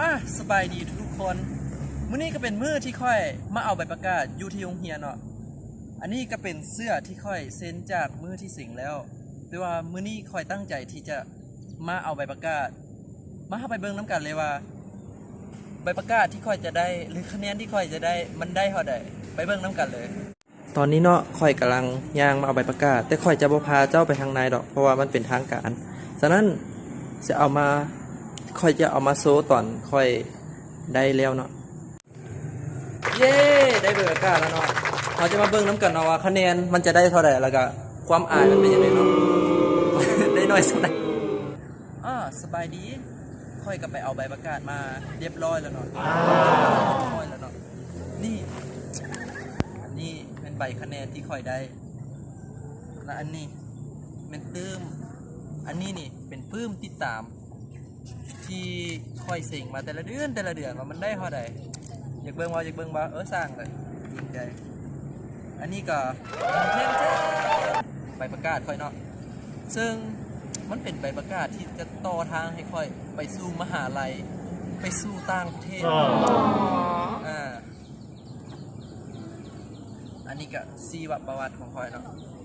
ອາ ສະບາຍດີທຸກໆຄົນ. ມື້ນີ້ກໍເປັນມື້ທີ່ຂ້ອຍມາເອົາໃບປະກາດຢູ່ທີ່ໂຮງຮຽນເນາະ. ອັນນີ້ກໍເປັນເຊື່ອທີ່ຂ້ອຍເຊັນຈາກມື້ທີ່ເສັງແລ້ວ, ແຕ່ວ່າມື້ນີ້ຂ້ອຍຕັ້ງໃຈທີ່ຈະມາເອົາໃບປະກາດ. ມາ ເຮົາໄປເບິ່ງນຳກັນເລີຍວ່າ ໃບປະກາດທີ່ຂ້ອຍຈະໄດ້ ຫຼື ຄະແນນທີ່ຂ້ອຍຈະໄດ້ ມັນໄດ້ເທົ່າໃດ. ໄປເບິ່ງນຳກັນເລີຍ. ຕອນນີ້ເນາະ ຂ້ອຍກຳລັງຍ່າງມາເອົາໃບປະກາດ, ແຕ່ຂ້ອຍຈະບໍ່ພາເຈົ້າໄປທາງໃນດອກ ເພາະວ່າມັນເປັນທາງການ. ສະນັ້ນ ຈະເອົາມາ ຂ້ອຍຈະເອົາມາໂຊຕອນຂ້ອຍໄດ້ແລ້ວເນາະ. ເຢ້ ໄດ້ໃບປະກາດແລ້ວເນາະ. ເຮົາຈະມາເບິ່ງນຳກັນເນາະວ່າຄະແນນມັນຈະໄດ້ເທົ່າໃດ ແລ້ວກະຄວາມອາຍມັນເປັນຈັ່ງໃດເນາະ. ໄດ້ໜ້ອຍສ່ຳໃດ. ອາ ສະບາຍດີ. ຂ້ອຍກໍໄປເອົາໃບປະກາດມາຮຽບຮ້ອຍແລ້ວເນາະ. ຮຽບຮ້ອຍແລ້ວເນາະ. ນີ້ ອັນນີ້ແມ່ນໃບຄະແນນທີ່ຂ້ອຍໄດ້ ແລະ ອັນນີ້ແມ່ນປຶ້ມ. ອັນນີ້ນີ້ເປັນປຶ້ມຕິດຕາມ ທີ່ຂ້ອຍເສັງມາແຕ່ລະເດືອນ ແຕ່ລະເດືອນວ່າມັນໄດ້ເທົ່າໃດ. ຢາກເບິ່ງບໍ່? ຢາກເບິ່ງບໍ່? ເອີ ຊ່າງເລີຍ ເກງໃຈ. ອັນນີ້ກໍ ແທ້ໆ ໃບປະກາດຂ້ອຍເນາະ, ເຊິ່ງມັນເປັນໃບປະກາດທີ່ຈະຕໍ່ທາງໃຫ້ຂ້ອຍໄປສູ່ມະຫາໄລ ໄປສູ່ຕ່າງປະເທດ. ອາ ອັນນີ້ກະຊີວະປະຫວັດຂອງຂ້ອຍເນາະ,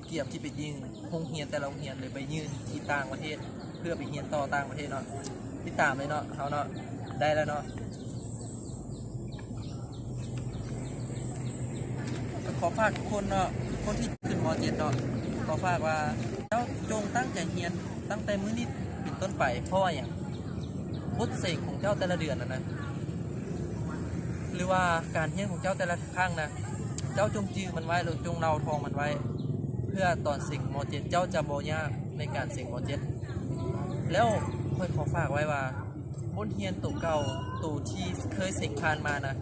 ກຽມທີ່ໄປຍື່ນໂຮງຮຽນແຕ່ລະໂຮງຮຽນ ຫຼື ໄປຍື່ນທີ່ຕ່າງປະເທດ ເພື່ອໄປຮຽນຕໍ່ຕ່າງປະເທດເນາະ. ຕິດຕາມເລີຍເນາະ ເຮົາເນາະ. ໄດ້ແລ້ວເນາະ. ກໍຂໍຝາກທຸກຄົນເນາະ, ຄົນທີ່ຂຶ້ນ ມ.ເຈັດ ເນາະ, ຂໍຝາກວ່າເຈົ້າຈົ່ງຕັ້ງໃຈຮຽນຕັ້ງແຕ່ມື້ນີ້ເປັນຕົ້ນໄປ. ເພາະວ່າຫຍັງ? ບົດເສັງຂອງເຈົ້າແຕ່ລະເດືອນນັ້ນນະ ຫຼືວ່າການຮຽນຂອງເຈົ້າແຕ່ລະຄັ້ງນະ, ເຈົ້າຈົ່ງຈື່ມັນໄວ້ ແລະ ຈົ່ງເລົ່າທ່ອງມັນໄວ້ ເພື່ອຕອນເສັງ ມ.ເຈັດ ເຈົ້າຈະບໍ່ຍາກໃນການເສັງ ມ.ເຈັດ. ແລ້ວຂ້ອຍຂໍຝາກໄວ້ວ່າ ບົດຮຽນໂຕເກົ່າ ໂຕທີ່ເຄີຍເສັງຜ່ານມານະ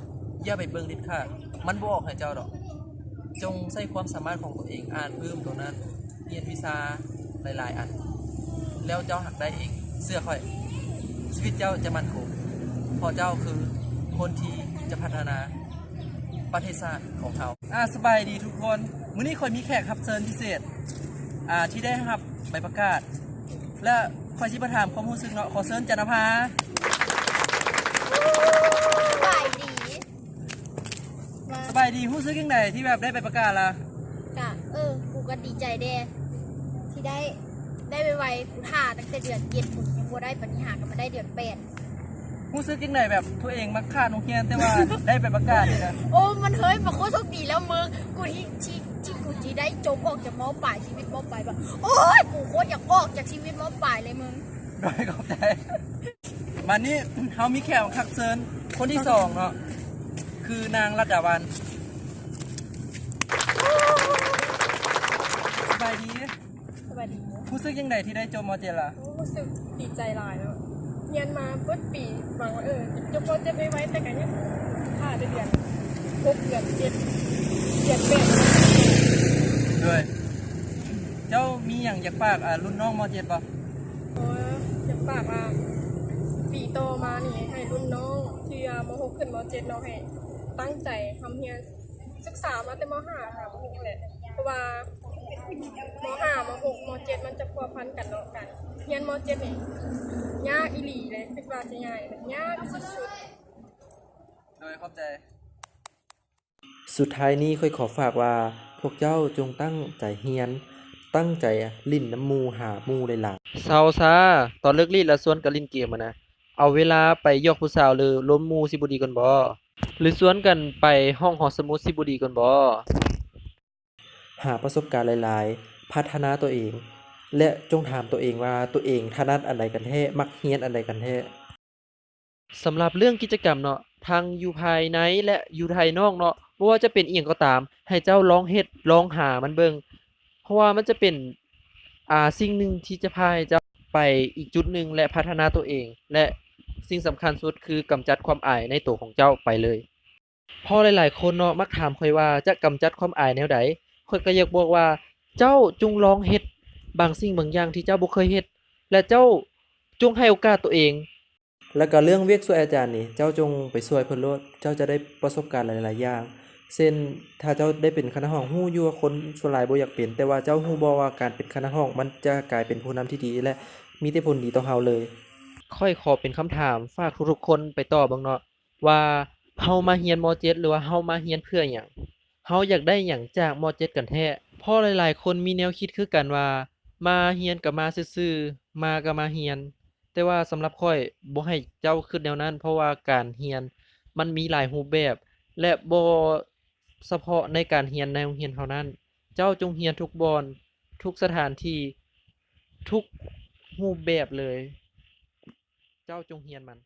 ຢ່າໄປເບິ່ງເດັດຂາດ, ມັນບໍ່ອອກໃຫ້ເຈົ້າດອກ. ຈົ່ງໃຊ້ຄວາມສາມາດຂອງຕົວເອງ ອ່ານປຶ້ມໂຕນັ້ນ, ຮຽນວິຊາຫຼາຍໆອັນ ແລ້ວເຈົ້າຫາກໄດ້ເອງ. ເຊື່ອຂ້ອຍ, ຊີວິດເຈົ້າຈະໝັ້ນຄົງ ເພາະເຈົ້າຄືຄົນທີ່ຈະພັດທະນາປະເທດຊາດຂອງເຮົາ. ອາ ສະບາຍດີທຸກຄົນ. ມື້ນີ້ຂ້ອຍມີແຂກຮັບເຊີນພິເສດ ອາ ທີ່ໄດ້ຮັບໃບປະກາດ ແລະ ຂ້ອຍຊິມາຖາມຄວາມຮູ້ສຶກເນາະ. ຂໍເຊີນຈັນນະພາ. ສະບາຍດີ. ສະບາຍດີ. ຮູ້ສຶກຈັ່ງໃດທີ່ແບບໄດ້ໃບປະກາດລະ? ກະ ເອີ ກູກະດີໃຈແດ່ ທີ່ໄດ້ ໄດ້ໄວໆ. ກູຖ້າຕັ້ງແຕ່ເດືອນເຈັດພຸ້ນ ຍັງບໍ່ໄດ້, ບັດນີ້ຫາກໍມາໄດ້ເດືອນແປດ. ຮູ້ສຶກຈັ່ງໃດແບບຕົວເອງມັກຂາດໂຮງຮຽນ ແຕ່ວ່າໄດ້ໃບປະກາດນີ້ນະ? ໂອ້ ມັນເຮີ້ຍ ມັນໂຄດໂຊກດີແລ້ວມຶງ. ກູທີ່ ທີ່ ທີ່ກູຊິໄດ້ຈົບອອກຈາກ ມ.ປາຍ ຊີວິດ ມ.ປາຍ ແບບ ໂອ້ຍ ກູໂຄດຢາກອອກຈາກຊີວິດ ມ.ປາຍ ເລີຍມຶງ. ໂດຍ ຂອບໃຈ. ບາດນີ້ເຮົາມີແຂກຮັບເຊີນຄົນທີສອງເນາະ ຄືນາງລັດດາວັນ. ສະບາຍດີ. ສະບາຍດີ. ຮູ້ສຶກຈັ່ງໃດທີ່ໄດ້ຈົບ ມ.ເຈັດ ລະ? ໂອ້ ຮູ້ສຶກດີໃຈຫຼາຍເນາະ. ຮຽນມາເບິດປີ ຫວັງວ່າ ເອີ ຈະຈົບ ມ.ເຈັດ ໄວໆ ແຕ່ກໍຍັງຖ້າໄດ້ເດືອນຫົກ ເດືອນເຈັດ ເດືອນແປດ. ໂດຍ ເຈົ້າມີຫຍັງຢາກຝາກ ອາ ລຸ້ນນ້ອງ ມ.ເຈັດ ບໍ່? ໂອ້ຍ ຢາກຝາກວ່າ ປີຕໍ່ມານີ້ ໃຫ້ລຸ້ນນ້ອງທີ່ວ່າ ມ.ຫົກ ຂຶ້ນ ມ.ເຈັດ ເນາະ ໃຫ້ຕັ້ງໃຈຮ່ຳຮຽນ ສຶກສາມາແຕ່ ມ.ຫ້າ ຫາ ມ.ຫົກ ແຫຼະ ເພາະວ່າ ມ.ຫ້າ ມ.ຫົກ ມ.ເຈັດ ມັນຈະພົວພັນກັນເນາະ. ການຮຽນ ມ.ເຈັດ ນີ້ຍາກອີ່ຫຼີເລີຍ, ຄິດວ່າຈະງ່າຍ ມັນຍາກທີ່ສຸດ. ໂດຍ ຂອບໃຈ. ສຸດທ້າຍນີ້ຂ້ອຍຂໍຝາກວ່າ ພວກເຈົ້າຈົ່ງຕັ້ງໃຈຮຽນ, ຕັ້ງໃຈຫຼິ້ນນຳໝູ່, ຫາໝູ່ຫຼາຍໆ. ເຊົາຊາ, ຕອນເລີກລຽນລະຊວນກັນຫຼິ້ນເກມຫັ້ນນະ, ເອົາເວລາໄປຢອກຜູ້ສາວ ຫຼື ລົມໝູ່ຊິບໍ່ດີກ່ອນບໍ? ຫຼື ຊວນກັນໄປຫ້ອງຫໍສະໝຸດຊິບໍ່ດີກ່ອນບໍ? ຫາປະສົບການຫຼາຍໆ, ພັດທະນາຕົວເອງ ແລະ ຈົ່ງຖາມຕົວເອງວ່າ ຕົວເອງຖະໜັດອັນໃດກັນແທ້, ມັກຮຽນອັນໃດກັນແທ້. ສຳລັບເລື່ອງກິດຈະກຳເນາະ, ທັງຢູ່ພາຍໃນ ແລະ ຢູ່ພາຍນອກເນາະ, ບໍ່ວ່າຈະເປັນອີ່ຫຍັງກໍຕາມ, ໃຫ້ເຈົ້າລອງເຮັດ, ລອງຫາມັນເບິ່ງ, ເພາະວ່າມັນຈະເປັນ ອາ ສິ່ງໜຶ່ງທີ່ຈະພາໃຫ້ເຈົ້າໄປອີກຈຸດໜຶ່ງ ແລະ ພັດທະນາຕົວເອງ ແລະ ສິ່ງສຳຄັນສຸດຄືກຳຈັດຄວາມອາຍໃນໂຕຂອງເຈົ້າໄປເລີຍ. ເພາະຫຼາຍໆຄົນເນາະ ມັກຖາມຂ້ອຍວ່າຈະກຳຈັດຄວາມອາຍແນວໃດ? ຂ້ອຍກໍຢາກບອກວ່າ ເຈົ້າຈົ່ງລອງເຮັດບາງສິ່ງບາງຢ່າງທີ່ເຈົ້າບໍ່ເຄີຍເຮັດ ແລະ ເຈົ້າຈົ່ງໃຫ້ໂອກາດຕົວເອງ. ແລ້ວກໍເລື່ອງວຽກຊ່ວຍອາຈານນີ້ ເຈົ້າຈົ່ງໄປຊ່ວຍເພິ່ນໂລດ, ເຈົ້າຈະໄດ້ປະສົບການຫຼາຍໆຢ່າງ. ເຊັ່ນ ຖ້າເຈົ້າໄດ້ເປັນຄະນະຫ້ອງ, ຮູ້ຢູ່ວ່າຄົນສ່ວນຫຼາຍບໍ່ຢາກເປັນ, ແຕ່ວ່າເຈົ້າຮູ້ບໍ່ວ່າການເປັນຄະນະຫ້ອງ ມັນຈະກາຍເປັນຜູ້ນຳທີ່ດີ ແລະ ມີແຕ່ຜົນດີຕໍ່ເຮົາເລີຍ. ຂ້ອຍຂໍເປັນຄຳຖາມ ຝາກທຸກໆຄົນໄປຕອບເບິ່ງເນາະ ວ່າເຮົາມາຮຽນ ມໍເຈັດ ຫຼືວ່າເຮົາມາຮຽນເພື່ອຫຍັງ? ເຮົາຢາກໄດ້ຫຍັງຈາກ ມໍເຈັດ ກັນແທ້? ເພາະຫຼາຍໆຄົນມີແນວຄິດຄືກັນວ່າ ມາຮຽນກໍມາຊື່ໆ ມາກໍມາຮຽນ. ແຕ່ວ່າສຳລັບຂ້ອຍ ບໍ່ໃຫ້ເຈົ້າຄິດແນວນັ້ນ ເພາະວ່າການຮຽນມັນມີຫຼາຍຮູບແບບ ແລະ ບໍ່ສະເພາະໃນການຮຽນໃນໂຮງຮຽນເທົ່ານັ້ນ. ເຈົ້າຈົ່ງຮຽນທຸກບ່ອນ, ທຸກສະຖານທີ່, ທຸກຮູບແບບເລີຍ. ເຈົ້າຈົ່ງຮຽນມັນ.